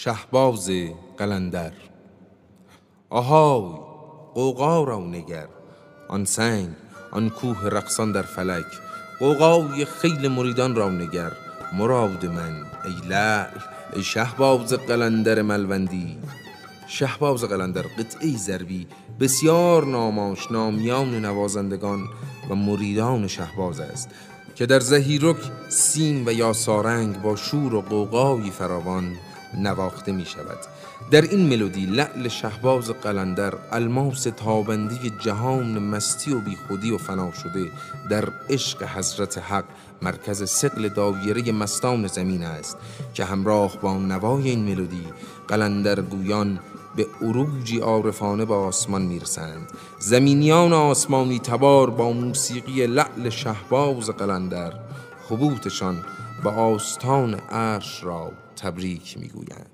شهباز قلندر. آهای، غوغا رو نگر، آن سنگ، آن کوه رقصان در فلک، غوغای خیل مریدان رو نگر، مراد من، ای لعل، ای شهباز قلندر ملوندی. شهباز قلندر قطعه‌ای ضربی بسیار نام‌آشنا میان نوازندگان و مریدان شهباز است که در زهیرک، سیم و یا سارنگ با شور و غوغایی فراوان نواخته می‌شود. در این ملودی لعل شهباز قلندر، الماس تابندهٔ جهان مستی و بیخودی و فنا شده، در عشق حضرت حق، مرکز ثقل دایرهٔ مستان زمین است که همراه با نوای این ملودی، قلندرگویان به عروجی عارفانه به آسمان می‌رسند. زمینیان آسمانی تبار با موسیقی لعل شهباز قلندر، هبوطشان به آستان عرش را تبریک می‌گویند.